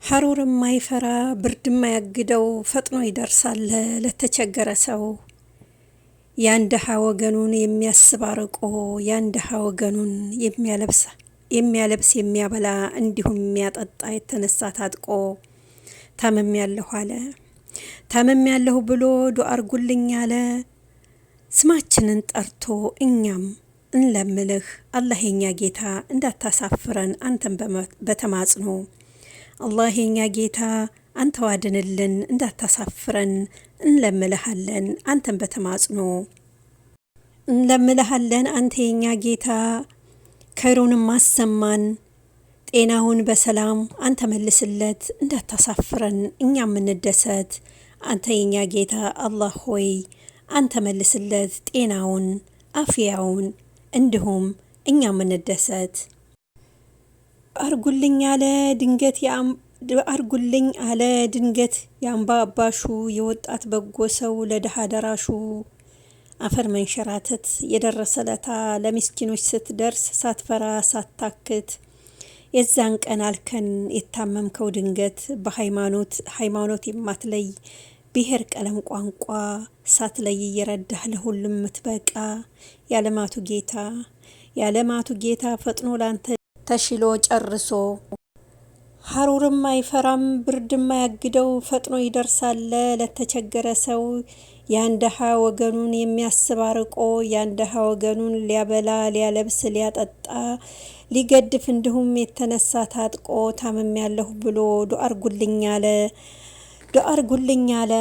ሐሩር የማይፈራ ብርድ የማያግደው ፈጥኖ ይደርሳል ለተቸገረ ሰው። ያን ድሃ ወገኑን የሚያስብ አርቆ፣ ያን ድሃ ወገኑን የሚያለብስ የሚያበላ እንዲሁም የሚያጠጣ የተነሳ ታጥቆ ታምሜያለሁ አለ። ታምሜያለሁ ብሎ ዱአ አርጉልኝ አለ። ስማችንን ጠርቶ እኛም እንለምልህ አላህ የኛ ጌታ እንዳታሳፍረን አንተን በተማጽኖ፣ አላህ የኛ ጌታ አንተው አድንልን እንዳታሳፍረን እንለምልሃለን፣ አንተን በተማጽኖ እንለምልሃለን። አንተ የኛ ጌታ ከይሩንም አሰማን፣ ጤናውን በሰላም አንተ መልስለት እንዳታሳፍረን እኛም እንደሰት። አንተ የኛ ጌታ አላህ ሆይ አንተ መልስለት ጤናውን አፍያውን እንዲሁም እኛም እንደሰት። አርጉልኝ አለ ድንገት አርጉልኝ አለ ድንገት የአምባ አባሹ የወጣት በጎ ሰው ለድሃ ደራሹ። አፈር መንሸራተት የደረሰለታ ለሚስኪኖች ስትደርስ ሳትፈራ ሳታክት፣ የዛን ቀን አልከን የታመምከው ድንገት፣ በሃይማኖት ሃይማኖት የማትለይ ብሔር ቀለም ቋንቋ ሳትለይ እየረዳህ ለሁሉም የምትበቃ የዓለማቱ ጌታ፣ የዓለማቱ ጌታ ፈጥኖ ላንተ ተሽሎ ጨርሶ። ሀሩርም አይፈራም ብርድም አያግደው ፈጥኖ ይደርሳል ለተቸገረ ሰው። ያን ድሃ ወገኑን የሚያስብ አርቆ፣ ያን ድሃ ወገኑን ሊያበላ ሊያለብስ ሊያጠጣ ሊገድፍ እንዲሁም የተነሳ ታጥቆ ታምሜያለሁ ብሎ ዱአ አርጉልኝ አለ። ዱአ አርጉልኝ አለ።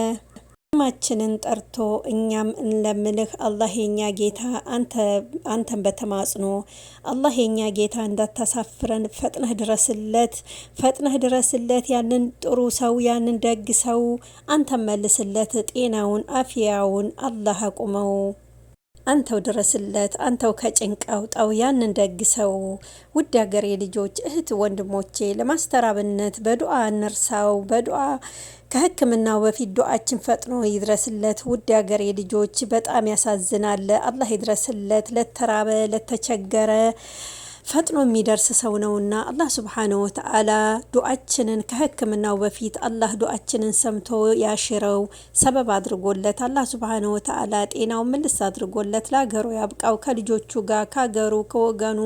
ስማችንን ጠርቶ እኛም እንለምልህ አላህ የኛ ጌታ አንተን በተማጽኖ፣ አላህ የኛ ጌታ እንዳታሳፍረን ፈጥነህ ድረስለት፣ ፈጥነህ ድረስለት። ያንን ጥሩ ሰው ያንን ደግ ሰው አንተን መልስለት፣ ጤናውን አፍያውን አላህ አቁመው። አንተው ድረስለት፣ አንተው ከጭንቅ አውጣው ያንን ደግ ሰው። ውድ ሀገሬ ልጆች እህት ወንድሞቼ ለማስተር አብነት በዱዓ እንርሳው። በዱዓ ከሕክምናው በፊት ዱዓችን ፈጥኖ ይድረስለት። ውድ ሀገሬ ልጆች በጣም ያሳዝናል። አላህ ይድረስለት። ለተራበ ለተቸገረ ፈጥኖ የሚደርስ ሰው ነውና አላህ ሱብሓነሁ ወተዓላ ዱዓችንን ከሕክምናው በፊት አላህ ዱዓችንን ሰምቶ ያሽረው፣ ሰበብ አድርጎለት አላህ ሱብሓነሁ ወተዓላ ጤናው ምልስ አድርጎለት ለሀገሩ ያብቃው። ከልጆቹ ጋር ከሀገሩ ከወገኑ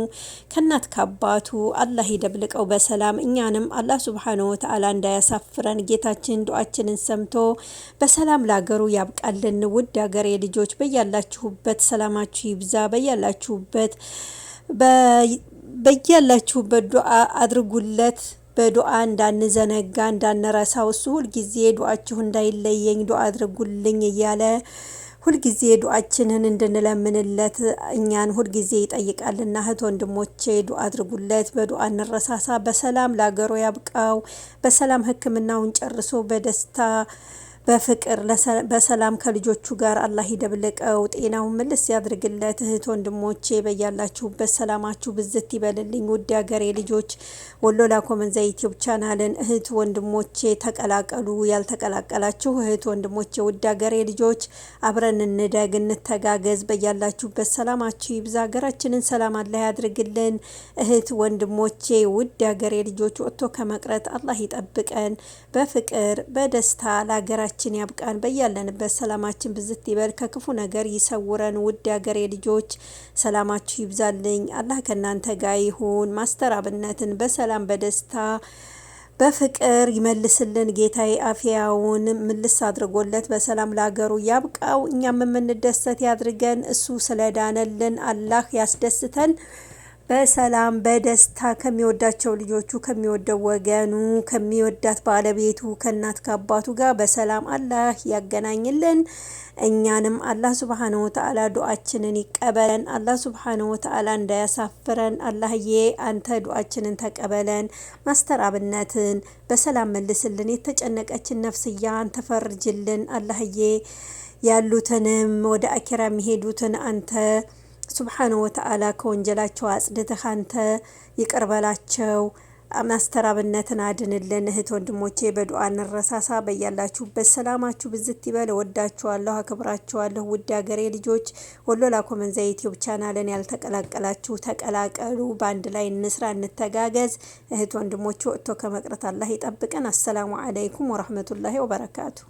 ከእናት ከአባቱ አላህ ይደብልቀው በሰላም። እኛንም አላህ ሱብሓነሁ ወተዓላ እንዳያሳፍረን ጌታችን ዱዓችንን ሰምቶ በሰላም ለሀገሩ ያብቃልን። ውድ ሀገሬ ልጆች በያላችሁበት ሰላማችሁ ይብዛ። በያላችሁበት ዱዓ አድርጉለት። በዱዓ እንዳንዘነጋ እንዳንረሳው፣ እሱ ሁልጊዜ ዱዓችሁ እንዳይለየኝ ዱዓ አድርጉልኝ እያለ ሁልጊዜ ዱዓችንን እንድንለምንለት እኛን ሁልጊዜ ይጠይቃልና እህት ወንድሞቼ ዱዓ አድርጉለት። በዱዓ እንረሳሳ። በሰላም ለሀገሩ ያብቃው። በሰላም ሕክምናውን ጨርሶ በደስታ በፍቅር በሰላም ከልጆቹ ጋር አላህ ይደብልቀው፣ ጤናውን ምልስ ያድርግለት። እህት ወንድሞቼ በያላችሁበት ሰላማችሁ ብዝት ይበልልኝ። ውድ ሀገሬ ልጆች ወሎ ላኮመንዛ ዩቲዩብ ቻናልን እህት ወንድሞቼ ተቀላቀሉ። ያልተቀላቀላችሁ እህት ወንድሞቼ ውድ ሀገሬ ልጆች አብረን እንደግ፣ እንተጋገዝ። በያላችሁበት ሰላማችሁ ይብዛ። ሀገራችንን ሰላም አላህ ያድርግልን። እህት ወንድሞቼ ውድ ሀገሬ ልጆች ወጥቶ ከመቅረት አላህ ይጠብቀን። በፍቅር በደስታ ለሀገራችን ያብቃን። በያለንበት ሰላማችን ብዝት ይበል፣ ከክፉ ነገር ይሰውረን። ውድ ሀገሬ ልጆች ሰላማችሁ ይብዛልኝ። አላህ ከእናንተ ጋር ይሁን። ማስተር አብነትን በሰላም በደስታ በፍቅር ይመልስልን። ጌታዬ አፍያውን ምልስ አድርጎለት በሰላም ለሀገሩ ያብቃው። እኛም የምንደሰት ያድርገን። እሱ ስለዳነልን አላህ ያስደስተን። በሰላም በደስታ ከሚወዳቸው ልጆቹ ከሚወደው ወገኑ ከሚወዳት ባለቤቱ ከእናት ከአባቱ ጋር በሰላም አላህ ያገናኝልን። እኛንም አላህ ሱብሓነሁ ወተዓላ ዱዓችንን ይቀበለን። አላህ ሱብሓነሁ ወተዓላ እንዳያሳፍረን። አላህዬ አንተ ዱዓችንን ተቀበለን። ማስተር አብነትን በሰላም መልስልን። የተጨነቀችን ነፍስያ አንተ ፈርጅልን። አላህዬ ያሉትንም ወደ አኪራ የሚሄዱትን አንተ ሱብሓነሁ ወተዓላ ከወንጀላቸው አጽድተህ አንተ ይቅር በላቸው። ማስተር አብነትን አድንልን። እህት ወንድሞቼ በዱዓ እንረሳሳ። በያላችሁበት ሰላማችሁ ብዝት ይበል። እወዳችኋለሁ፣ አክብራችኋለሁ። ውድ ሀገሬ ልጆች ወሎ ላኮ መንዛ ዩቲዩብ ቻናልን ያልተቀላቀላችሁ ተቀላቀሉ። በአንድ ላይ እንስራ፣ እንተጋገዝ። እህት ወንድሞቼ ወጥቶ ከመቅረት አላህ ይጠብቀን። السلام عليكم ورحمة الله وبركاته።